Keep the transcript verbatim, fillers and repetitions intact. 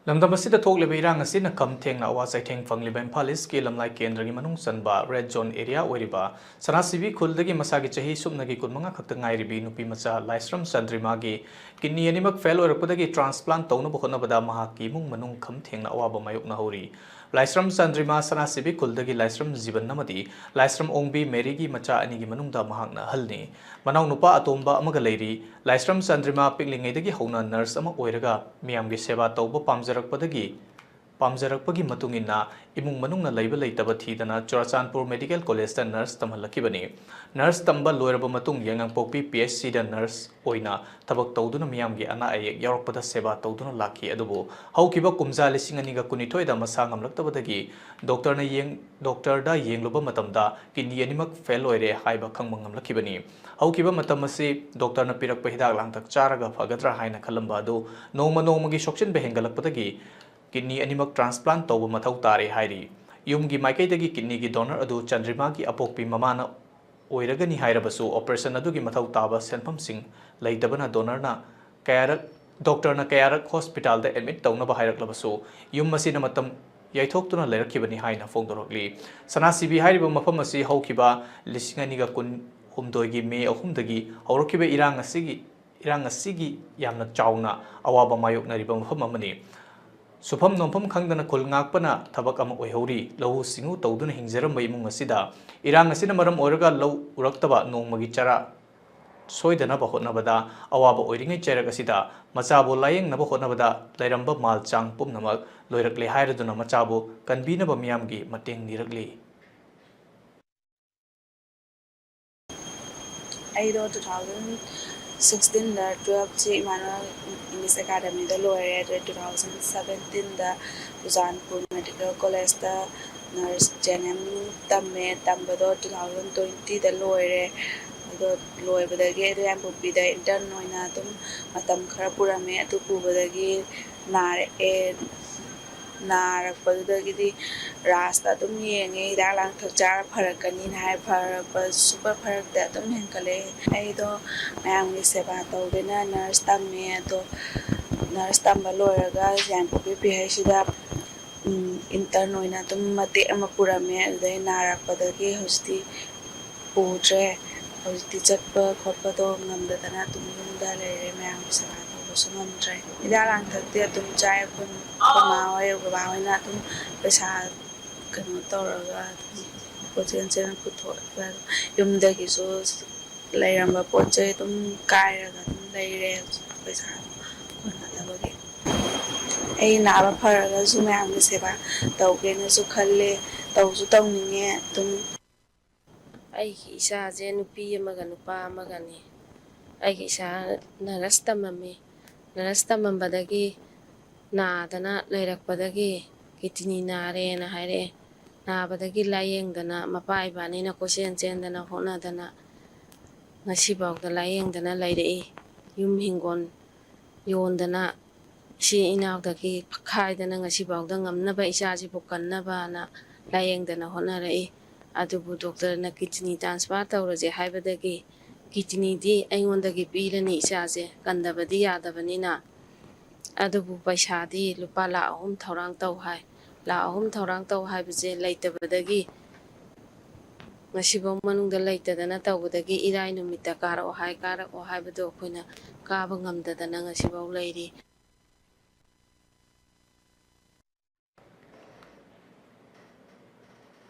ꯂꯝꯗꯝ ꯑꯁꯤꯗ ꯊꯣꯛꯂꯤꯕ ꯏꯔꯥꯡ ꯑꯁꯤꯅ ꯈꯝ ꯊꯦꯡꯅ ꯑꯋꯥ ꯆꯩꯊꯦꯡ ꯐꯪꯂꯤꯕ ꯏꯝꯐꯥꯜ ꯏꯁꯀꯤ ꯂꯝꯂꯥꯏ ꯀꯦꯟꯗ꯭ꯔꯒꯤ ꯃꯅꯨꯡ ꯆꯟꯕ ꯔꯦꯗ ꯖꯣꯟ ꯑꯦꯔꯤꯌꯥ ꯑꯣꯏꯔꯤꯕ ꯁꯅꯥꯁꯤꯕꯤ ꯈꯨꯜꯗꯒꯤ ꯃꯁꯥꯒꯤ ꯆꯍꯤ ꯁꯨꯞꯅꯒꯤ ꯀꯨꯟꯃꯉꯥ ꯈꯛꯇ ꯉꯥꯏꯔꯤꯕꯤ ꯅꯨꯄꯤ ꯃꯆꯥ ꯂꯥꯏꯁ꯭ꯔꯝ ꯆꯟꯗ꯭ꯔꯤꯃꯥꯒꯤ ꯀꯤꯗꯅꯤ ꯑꯅꯤꯃꯛ ꯐꯦꯜ ꯑꯣꯏꯔꯛꯄꯗꯒꯤ ꯇ꯭ꯔꯥꯟꯁꯄ꯭ꯂꯥꯟ ꯇꯧꯅꯕ ꯍꯣꯠꯅꯕꯗ ꯃꯍꯥꯛꯀꯤ ꯏꯃꯨꯡ ꯃꯅꯨꯡ ꯈꯝ ꯊꯦꯡꯅ ꯑꯋꯥꯕ ꯃꯥꯌꯣꯛꯅꯍꯧꯔꯤ꯫ ꯂꯥꯏꯁ꯭ꯔꯝ ꯆꯟꯗ꯭ꯔꯤꯃꯥ ꯁꯅꯥꯁꯤꯕꯤ ꯈꯨꯜꯗꯒꯤ ꯂꯥꯏꯁ꯭ꯔꯝ ꯖꯤꯕꯟ ꯑꯃꯗꯤ ꯂꯥꯏꯁ꯭ꯔꯝ ꯑꯣꯡꯕꯤ ꯃꯦꯔꯤꯒꯤ ꯃꯆꯥ ꯑꯅꯤꯒꯤ ꯃꯅꯨꯡꯗ ꯃꯍꯥꯛꯅ ꯑꯍꯜꯅꯤ꯫ ꯃꯅꯥꯎꯅꯨꯄꯥ ꯑꯇꯣꯝꯕ ꯑꯃꯒ ꯂꯩꯔꯤ꯫ ꯂꯥꯏꯁ꯭ꯔꯝ ꯆꯟꯗ꯭ꯔꯤꯃꯥ ꯄꯤꯛꯂꯤꯉꯩꯗꯒꯤ ꯍꯧꯅ ꯅꯔꯁ ꯑꯃ ꯑꯣꯏꯔꯒ ꯃꯤꯌꯥꯝꯒꯤ ꯁꯦꯕꯥ ꯇꯧꯕ ꯄꯥꯝꯖꯔꯛꯄꯗꯒꯤ, ꯄꯥꯝꯖꯔꯛꯄꯒꯤ ꯃꯇꯨꯡ ꯏꯟꯅ ꯏꯃꯨꯡ ꯃꯅꯨꯡꯅ ꯂꯩꯕ ꯂꯩꯇꯕ ꯊꯤꯗꯅ ꯆꯨꯔꯥꯆꯥꯟꯄꯨꯔ ꯃꯦꯗꯤꯀꯦꯜ ꯀꯣꯂꯦꯖꯇ ꯅꯔꯁ ꯇꯝꯍꯜꯂꯛꯈꯤꯕꯅꯤ꯫ ꯅꯔꯁ ꯇꯝꯕ ꯂꯣꯏꯔꯕ ꯃꯇꯨꯡ ꯌꯥꯏꯉꯪꯄꯣꯛꯄꯤ ꯄꯤ ꯑꯩꯆ ꯁꯤꯗ ꯅꯔꯁ ꯑꯣꯏꯅ ꯊꯕꯛ ꯇꯧꯗꯨꯅ ꯃꯤꯌꯥꯝꯒꯤ ꯑꯅꯥ ꯑꯌꯦꯛ ꯌꯥꯎꯔꯛꯄꯗ ꯁꯦꯕꯥ ꯇꯧꯗꯨꯅ ꯂꯥꯛꯈꯤ꯫ ꯑꯗꯨꯕꯨ ꯍꯧꯈꯤꯕ ꯀꯨꯝꯖꯥ ꯂꯤꯁꯤꯡ ꯑꯅꯤꯒ ꯀꯨꯟꯅꯤꯊꯣꯏꯗ ꯃꯁꯥ ꯉꯝꯂꯛꯇꯕꯗꯒꯤ ꯗꯣꯛꯇꯔꯅ ꯌꯦꯡ-, ꯗꯣꯛꯇꯔꯗ ꯌꯦꯡꯂꯨꯕ ꯃꯇꯝꯗ ꯀꯤꯗꯅꯤ ꯑꯅꯤꯃꯛ ꯐꯦꯜ ꯑꯣꯏꯔꯦ ꯍꯥꯏꯕ ꯈꯪꯕ ꯉꯝꯂꯛꯈꯤꯕꯅꯤ꯫ ꯍꯧꯈꯤꯕ ꯃꯇꯝ ꯑꯁꯤ ꯗꯣꯛꯇꯔꯅ ꯄꯤꯔꯛꯄ ꯍꯤꯗꯥꯛ ꯂꯥꯡꯊꯛ ꯆꯥꯔꯒ ꯐꯒꯗ꯭ꯔꯥ ꯍꯥꯏꯅ ꯈꯜꯂꯝꯕ ꯑꯗꯨ ꯅꯣꯡꯃ ꯅꯣꯡꯃꯒꯤ ꯁꯣꯛꯆꯤꯟꯕ ꯍꯦꯟꯒꯠꯂꯛꯄꯗꯒꯤ ꯀꯤꯗꯅꯤ ꯑꯅꯤꯃꯛ ꯇ꯭ꯔꯥꯟꯁꯄ꯭ꯂꯥꯟ ꯇꯧꯕ ꯃꯊꯧ ꯇꯥꯔꯦ ꯍꯥꯏꯔꯤ꯫ ꯌꯨꯝꯒꯤ ꯃꯥꯏꯀꯩꯗꯒꯤ ꯀꯤꯗꯅꯤꯒꯤ ꯗꯣꯅꯔ ꯑꯗꯨ ꯆꯟꯗ꯭ꯔꯤꯃꯥꯒꯤ ꯑꯄꯣꯛꯄꯤ ꯃꯃꯥꯅ ꯑꯣꯏꯔꯒꯅꯤ ꯍꯥꯏꯔꯕꯁꯨ, ꯑꯣꯄꯔꯦꯁꯟ ꯑꯗꯨꯒꯤ ꯃꯊꯧ ꯇꯥꯕ ꯁꯦꯟꯐꯝꯁꯤꯡ ꯂꯩꯇꯕꯅ ꯗꯣꯅꯔꯅ ꯀꯌꯥꯔꯛ, ꯗꯣꯛꯇꯔꯅ ꯀꯌꯥꯔꯛ ꯍꯣꯁꯄꯤꯇꯥꯜꯗ ꯑꯦꯗꯃꯤꯠ ꯇꯧꯅꯕ ꯍꯥꯏꯔꯛꯂꯕꯁꯨ, ꯌꯨꯝ ꯑꯁꯤꯅ ꯃꯇꯝ ꯌꯩꯊꯣꯛꯇꯨꯅ ꯂꯩꯔꯛꯈꯤꯕꯅꯤ ꯍꯥꯏꯅ ꯐꯣꯡꯗꯣꯔꯛꯂꯤ꯫ ꯁꯅꯥꯁꯤꯕꯤ ꯍꯥꯏꯔꯤꯕ ꯃꯐꯝ ꯑꯁꯤ ꯍꯧꯈꯤꯕ ꯂꯤꯁꯤꯡ ꯑꯅꯤꯒ ꯀꯨꯟꯍꯨꯝꯗꯣꯏꯒꯤ ꯃꯦ ꯑꯍꯨꯝꯗꯒꯤ ꯍꯧꯔꯛꯈꯤꯕ ꯏꯔꯥꯡ ꯑꯁꯤꯒꯤ, ꯏꯔꯥꯡ ꯑꯁꯤꯒꯤ ꯌꯥꯝꯅ ꯆꯥꯎꯅ ꯑꯋꯥꯕ ꯃꯥꯌꯣꯛꯅꯔꯤꯕ ꯃꯐꯝ ꯑꯃꯅꯤ꯫ ꯁꯨꯐꯝ ꯅꯣꯝꯐꯝ ꯈꯪꯗꯅ ꯈꯨꯜ ꯉꯥꯛꯄꯅ ꯊꯕꯛ ꯑꯃ ꯑꯣꯏꯍꯧꯔꯤ꯫ ꯂꯧꯎ ꯁꯤꯡꯎ ꯇꯧꯗꯨꯅ ꯍꯤꯡꯖꯔꯝꯕ ꯏꯃꯨꯡ ꯑꯁꯤꯗ ꯏꯔꯥꯡ ꯑꯁꯤꯅ ꯃꯔꯝ ꯑꯣꯏꯔꯒ ꯂꯧ ꯎꯔꯛꯇꯕ, ꯅꯣꯡꯃꯒꯤ ꯆꯔꯥ ꯁꯣꯏꯗꯅꯕ ꯍꯣꯠꯅꯕꯗ ꯑꯋꯥꯕ ꯑꯣꯏꯔꯤꯉꯩ ꯆꯩꯔꯛ ꯑꯁꯤꯗ ꯃꯆꯥꯕꯨ ꯂꯥꯌꯦꯡꯅꯕ ꯍꯣꯠꯅꯕꯗ ꯂꯩꯔꯝꯕ ꯃꯥꯜ ꯆꯥꯡ ꯄꯨꯝꯅꯃꯛ ꯂꯣꯏꯔꯛꯂꯦ ꯍꯥꯏꯔꯗꯨꯅ ꯃꯆꯥꯕꯨ ꯀꯟꯕꯤꯅꯕ ꯃꯤꯌꯥꯝꯒꯤ ꯃꯇꯦꯡ ꯅꯤꯔꯛꯂꯤ꯫ ꯑꯩꯗꯣ two thousand sixteenꯗ twelfthꯁꯤ ꯏꯃꯥꯅꯨꯋꯦꯜ ꯏꯪꯂꯤꯁ ꯑꯦꯀꯥꯗꯃꯤꯗ ꯂꯣꯏꯔꯦ꯫ ꯑꯗꯨꯒ two thousand seventeenꯗ ꯆꯨꯔꯥꯆꯥꯟꯄꯨꯔ ꯃꯦꯗꯤꯀꯦꯜ ꯀꯣꯂꯦꯖꯇ ꯅꯔꯁ ꯖꯦ ꯑꯦꯟ ꯑꯦꯝ ꯇꯝꯃꯦ꯫ ꯇꯝꯕꯗꯣ two thousand twentyꯗ ꯂꯣꯏꯔꯦ꯫ ꯑꯗꯣ ꯂꯣꯏꯕꯗꯒꯤ ꯑꯩꯗꯣ ꯌꯥꯏꯉꯪꯄꯣꯛꯄꯤꯗ intern ꯑꯣꯏꯅ ꯑꯗꯨꯝ ꯃꯇꯝ ꯈꯔ ꯄꯨꯔꯝꯃꯦ꯫ ꯑꯗꯨ ꯄꯨꯕꯗꯒꯤ ꯅꯥꯔꯛꯑꯦ꯫ ꯅꯥꯔꯛꯄꯗꯨꯗꯒꯤꯗꯤ ꯔꯥꯖꯇ ꯑꯗꯨꯝ ꯌꯦꯡꯉꯦ꯫ ꯍꯤꯗꯥꯛ ꯂꯥꯡꯊꯛ ꯆꯥꯔ ꯐꯔꯛꯀꯅꯤꯅ ꯍꯥꯏ, ꯐꯔꯛꯄ ꯁꯨꯡꯐ ꯐꯔꯛꯇꯦ, ꯑꯗꯨꯝ ꯍꯦꯟꯀꯠꯂꯛꯑꯦ꯫ ꯑꯩꯗꯣ ꯃꯌꯥꯝꯒꯤ ꯁꯦꯕꯥ ꯇꯧꯒꯦꯅ ꯅꯔꯁ ꯇꯝꯃꯦ꯫ ꯑꯗꯣ ꯅꯔꯁ ꯇꯝꯕ ꯂꯣꯏꯔꯒ ꯌꯥꯏꯉꯪꯄꯣꯛꯄꯤ ꯄꯤ ꯍꯩꯆ ꯁꯤꯗ ꯏꯟꯇꯔꯟ ꯑꯣꯏꯅ ꯑꯗꯨꯝ ꯃꯇꯦꯛ ꯑꯃ ꯄꯨꯔꯝꯃꯦ꯫ ꯑꯗꯨꯗꯩ ꯅꯥꯔꯛꯄꯗꯒꯤ ꯍꯧꯖꯤꯛꯇꯤ ꯄꯨꯗ꯭ꯔꯦ꯫ ꯍꯧꯖꯤꯛꯇꯤ ꯆꯠꯄ ꯈꯣꯠꯄꯗꯣ ꯉꯝꯗꯗꯅ ꯑꯗꯨꯝ ꯌꯨꯝꯗ ꯂꯩꯔꯦ꯫ ꯃꯌꯥꯝꯒꯤ ꯁꯦꯕꯥ ꯇꯧꯕꯁꯨ ꯉꯝꯗ꯭ꯔꯦ꯫ ꯍꯤꯗꯥꯛ ꯂꯥꯡꯊꯛꯇꯤ ꯑꯗꯨꯝ ꯆꯥꯏ꯫ ꯑꯩꯈꯣꯏ ꯃꯃꯥ ꯍꯣꯏ ꯕꯕꯥ ꯍꯣꯏꯅ ꯑꯗꯨꯝ ꯄꯩꯁꯥ ꯀꯩꯅꯣ ꯇꯧꯔꯒ ꯑꯗꯨꯝ ꯀꯣꯏꯆꯦꯟ ꯆꯦꯟ ꯄꯨꯊꯣꯛꯑꯒ ꯌꯨꯝꯗꯒꯤꯁꯨ ꯂꯩꯔꯝꯕ ꯄꯣꯠ ꯆꯩ ꯑꯗꯨꯝ ꯀꯥꯏꯔꯒ ꯑꯗꯨꯝ ꯂꯩꯔꯦ꯫ ꯄꯩꯁꯥ ꯀꯣꯟꯅꯗꯕꯒꯤ꯫ ꯑꯩ ꯅꯥꯕ ꯐꯔꯒꯁꯨ ꯃꯌꯥꯝꯒꯤ ꯁꯦꯕꯥ ꯇꯧꯒꯦꯅꯁꯨ ꯈꯜꯂꯦ꯫ ꯇꯧꯁꯨ ꯇꯧꯅꯤꯡꯉꯦ꯫ ꯑꯗꯨꯝ ꯑꯩꯒꯤ ꯏꯆꯥꯁꯦ ꯅꯨꯄꯤ ꯑꯃꯒ ꯅꯨꯄꯥ ꯑꯃꯒꯅꯤ꯫ ꯑꯩꯒꯤ ꯏꯆꯥ ꯅꯔꯁ ꯇꯝꯃꯝꯃꯤ꯫ ꯅꯔꯁ ꯇꯝꯃꯝꯕꯗꯒꯤ ꯅꯥꯗꯅ ꯂꯩꯔꯛꯄꯗꯒꯤ ꯀꯤꯠꯅꯤ ꯅꯥꯔꯦꯅ ꯍꯥꯏꯔꯛꯑꯦ꯫ ꯅꯥꯕꯗꯒꯤ ꯂꯥꯏꯌꯦꯡꯗꯅ ꯃꯄꯥ ꯏꯕꯥꯅꯤꯅ ꯀꯣꯏꯆꯦꯟ ꯆꯦꯟꯗꯅ ꯍꯣꯠꯅꯗꯅ ꯉꯁꯤꯐꯥꯎꯗ ꯂꯥꯏꯌꯦꯡꯗꯅ ꯂꯩꯔꯛꯏ꯫ ꯌꯨꯝ ꯍꯤꯡꯒꯣꯜ ꯌꯣꯟꯗꯅ ꯏꯆꯤꯟ ꯏꯅꯥꯎꯗꯒꯤ ꯈꯥꯏꯗꯅ ꯉꯁꯤꯐꯥꯎꯗ ꯉꯝꯅꯕ ꯏꯆꯥꯁꯤꯕꯨ ꯀꯟꯅꯕꯅ ꯂꯥꯏꯌꯦꯡꯗꯅ ꯍꯣꯠꯅꯔꯛꯏ꯫ ꯑꯗꯨꯕꯨ ꯗꯣꯛꯇꯔꯅ ꯀꯤꯠꯅꯤ ꯇ꯭ꯔꯥꯟꯁꯐꯔ ꯇꯧꯔꯁꯦ ꯍꯥꯏꯕꯗꯒꯤ ꯀꯤꯠꯅꯤꯗꯤ ꯑꯩꯉꯣꯟꯗꯒꯤ ꯄꯤꯔꯅꯤ ꯏꯆꯥꯁꯦ ꯀꯟꯗꯕꯗꯤ ꯌꯥꯗꯕꯅꯤꯅ꯫ ꯑꯗꯨꯕꯨ ꯄꯩꯁꯥꯗꯤ ꯂꯨꯄꯥ ꯂꯥꯈ ꯑꯍꯨꯝ ꯊꯧꯔꯥꯡ ꯇꯧ ꯍꯥꯏ꯫ ꯂꯥꯈ ꯑꯍꯨꯝ ꯊꯧꯔꯥꯡ ꯇꯧ ꯍꯥꯏꯕꯁꯦ ꯂꯩꯇꯕꯗꯒꯤ ꯉꯁꯤꯐꯥꯎ ꯃꯅꯨꯡꯗ ꯂꯩꯇꯗꯅ ꯇꯧꯕꯗꯒꯤ ꯏꯔꯥꯏ ꯅꯨꯃꯤꯠꯇ ꯀꯥꯔꯛꯑꯣ ꯍꯥꯏ꯫ ꯀꯥꯔꯛꯑꯣ ꯍꯥꯏꯕꯗꯣ ꯑꯩꯈꯣꯏꯅ ꯀꯥꯕ ꯉꯝꯗꯗꯅ ꯉꯁꯤꯐꯥꯎ ꯂꯩꯔꯤ꯫